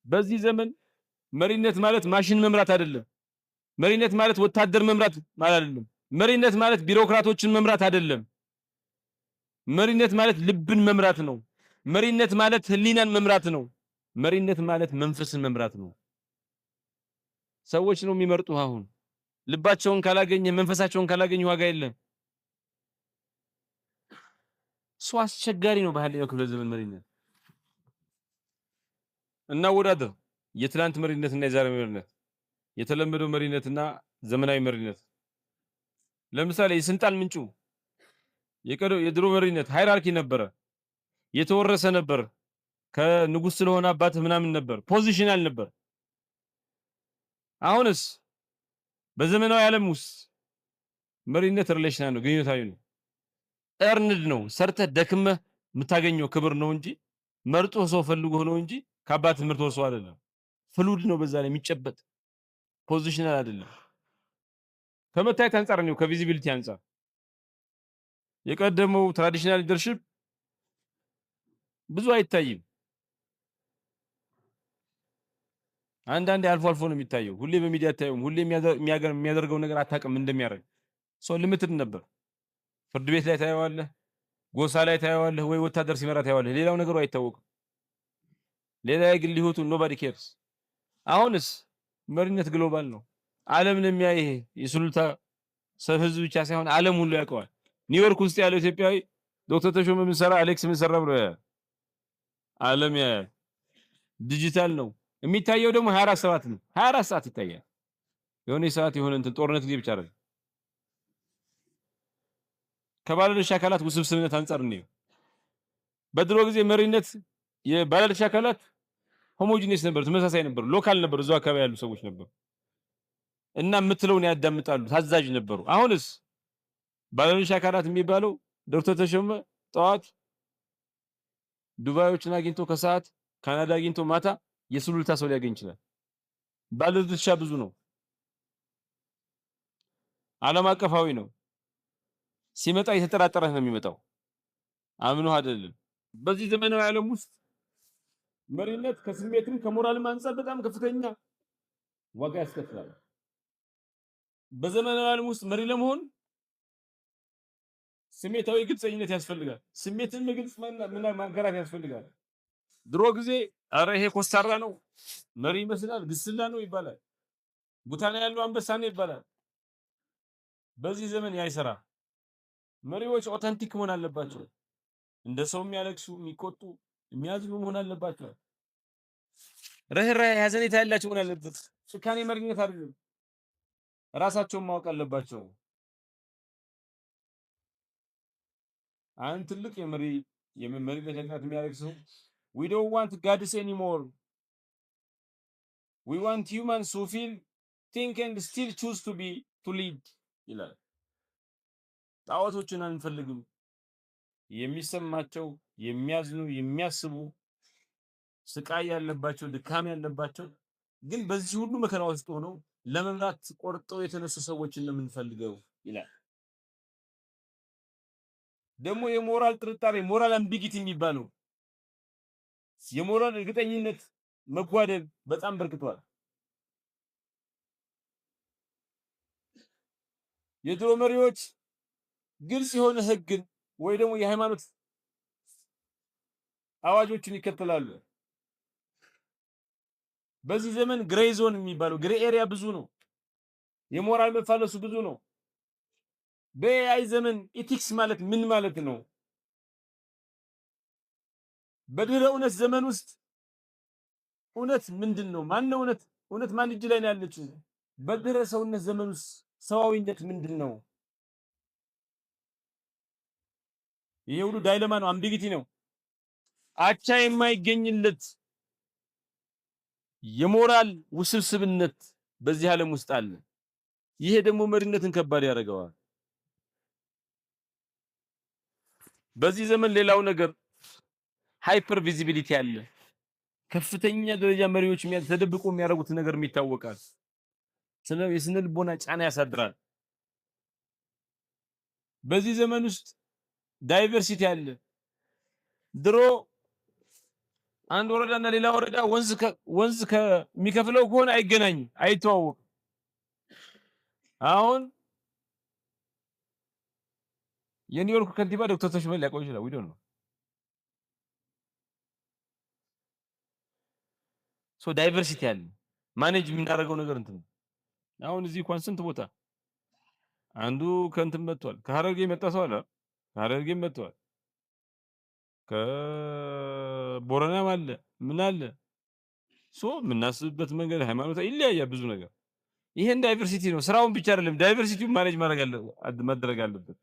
በዚህ ዘመን መሪነት ማለት ማሽን መምራት አይደለም። መሪነት ማለት ወታደር መምራት ማለት አይደለም። መሪነት ማለት ቢሮክራቶችን መምራት አይደለም። መሪነት ማለት ልብን መምራት ነው። መሪነት ማለት ህሊናን መምራት ነው። መሪነት ማለት መንፈስን መምራት ነው። ሰዎች ነው የሚመርጡ። አሁን ልባቸውን ካላገኘ፣ መንፈሳቸውን ካላገኘ ዋጋ የለም። እሱ አስቸጋሪ ነው። በ21ኛው ክፍለ ዘመን መሪነት እናወዳደር። የትላንት መሪነትና የዛሬ መሪነት፣ የተለመደው መሪነትና ዘመናዊ መሪነት። ለምሳሌ የስልጣን ምንጩ የድሮ መሪነት hierarchy ነበረ፣ የተወረሰ ነበር። ከንጉስ ስለሆነ አባትህ ምናምን ነበር፣ positional ነበር። አሁንስ በዘመናዊ ዓለም ውስጥ መሪነት relational ነው፣ ግንኙነታዊ ነው፣ earned ነው። ሰርተህ ደክመህ የምታገኘው ክብር ነው እንጂ መርጦ ሰው ፈልጎ ነው እንጂ ከአባት ትምህርት ወርሶ አይደለም። Fluid ነው፣ በዛ ላይ የሚጨበጥ positional አይደለም። ከመታየት አንጻር ነው፣ ከ visibility አንጻር የቀደመው traditional leadership ብዙ አይታይም። አንዳንዴ አልፎ አልፎ ነው የሚታየው። ሁሌ በሚዲያ አታየውም። ሁሌ የሚያደርገው ነገር አታውቅም እንደሚያደርግ። ሰው limited ነበር። ፍርድ ቤት ላይ ታየዋለህ፣ ጎሳ ላይ ታየዋለህ፣ ወይ ወታደር ሲመራ ታየዋለህ። ሌላው ነገሩ አይታወቅም። ሌላ የግል ህይወቱ nobody cares። አሁንስ መሪነት global ነው። ዓለም ነው የሚያይ። ይሄ የሱሉልታ ሰው ህዝብ ብቻ ሳይሆን ዓለም ሁሉ ያውቀዋል። ኒውዮርክ ውስጥ ያለው ኢትዮጵያዊ ዶክተር ተሾመ ምን ሰራ፣ አሌክስ ምን ሰራ ብሎ ያያል። ዓለም ያያል። ዲጂታል ነው የሚታየው። ደግሞ 24 ሰዓት ነው። 24 ሰዓት ይታያል። የሆነ ሰዓት የሆነ እንትን ጦርነት ጊዜ ብቻ አይደለም። ከባለድርሻ አካላት ውስብስብነት አንጻር እንየው። በድሮ ጊዜ መሪነት የባለድርሻ አካላት homogeneous ነበር፣ ተመሳሳይ ነበር፣ local ነበር፣ እዛው አካባቢ ያሉ ሰዎች ነበሩ እና የምትለውን ያዳምጣሉ፣ ታዛዥ ነበሩ። አሁንስ ባለድርሻ አካላት የሚባለው ዶክተር ተሾመ ጠዋት ዱባዮችን አግኝቶ ከሰዓት ካናዳ አግኝቶ ማታ የሱሉልታ ሰው ሊያገኝ ይችላል። ባለድርሻ ብዙ ነው፣ ዓለም አቀፋዊ ነው። ሲመጣ የተጠራጠረህ ነው የሚመጣው፣ አምኖ አይደለም። በዚህ ዘመናዊ ዓለም ውስጥ መሪነት ከስሜትም ከሞራልም አንጻር በጣም ከፍተኛ ዋጋ ያስከፍላል። በዘመናዊ ዓለም ውስጥ መሪ ለመሆን ስሜታዊ ግልፀኝነት ያስፈልጋል። ስሜትን በግልጽ ማጋራት ያስፈልጋል። ድሮ ጊዜ አረ ይሄ ኮስታራ ነው፣ መሪ ይመስላል፣ ግስላ ነው ይባላል። ጉታና ያለው አንበሳ ነው ይባላል። በዚህ ዘመን ያይሰራ። መሪዎች authentic መሆን አለባቸው። እንደ ሰው የሚያለቅሱ፣ የሚቆጡ፣ የሚያዝኑ መሆን አለባቸው። ርህራሄ፣ ሐዘኔታ ያላቸው መሆን አለበት። ጭካኔ መሪነት አይደለም። ራሳቸውን ማወቅ አለባቸው። አንድ ትልቅ የመሪነት ጭንቅላት የሚያደርግ ሰው "We don't want gods anymore. We want humans who feel, think and still choose to lead" ይላል። ጣዖቶችን አንፈልግም። የሚሰማቸው፣ የሚያዝኑ፣ የሚያስቡ፣ ስቃይ ያለባቸው፣ ድካም ያለባቸው ግን በዚህ ሁሉ መከራ ውስጥ ሆነው ለመምራት ቆርጠው የተነሱ ሰዎችን ነው የምንፈልገው ይላል። ደግሞ የሞራል ጥርጣሬ፣ moral ambiguity የሚባለው የሞራል እርግጠኝነት መጓደል በጣም በርክቷል። የድሮ መሪዎች ግልጽ የሆነ ህግን ወይ ደግሞ የሃይማኖት አዋጆችን ይከተላሉ። በዚህ ዘመን gray zone የሚባለው gray area ብዙ ነው። የሞራል መፋለሱ ብዙ ነው። በ AI ዘመን ethics ማለት ምን ማለት ነው? በድህረ እውነት ዘመን ውስጥ እውነት ምንድን ነው? ማን ነው እውነት? እውነት ማን እጅ ላይ ነው ያለችው? በድህረ ሰውነት ዘመን ውስጥ ሰዋዊነት ምንድን ነው? ይሄ ሁሉ dilemma ነው፣ ambiguity ነው። አቻ የማይገኝለት የሞራል ውስብስብነት በዚህ ዓለም ውስጥ አለ። ይሄ ደግሞ መሪነትን ከባድ ያደርገዋል። በዚህ ዘመን ሌላው ነገር hyper visibility አለ። ከፍተኛ ደረጃ መሪዎች ተደብቆ የሚያደርጉት ነገር ይታወቃል። የስነ ልቦና ጫና ያሳድራል። በዚህ ዘመን ውስጥ diversity አለ። ድሮ አንድ ወረዳና ሌላ ወረዳ ወንዝ ከሚከፍለው ከሆነ አይገናኝም፣ አይተዋወቅም። አሁን የኒውዮርክ ከንቲባ ዶክተር ተሾመ ሊያውቀው ይችላል። We don't know. So diversity አለ። Manage የምናደርገው ነገር እንትን ነው። አሁን እዚህ እንኳን ስንት ቦታ አንዱ ከእንትን መጥቷል። ከሀረርጌ የመጣ ሰው አለ። ከሀረርጌ መጥቷል። ከቦረናም አለ፣ ምን አለ። So የምናስብበት መንገድ ሃይማኖት ይለያያል፣ ብዙ ነገር። ይሄን diversity ነው። ስራውን ብቻ አይደለም፣ diversity ውን manage ማድረግ አለ መደረግ አለበት።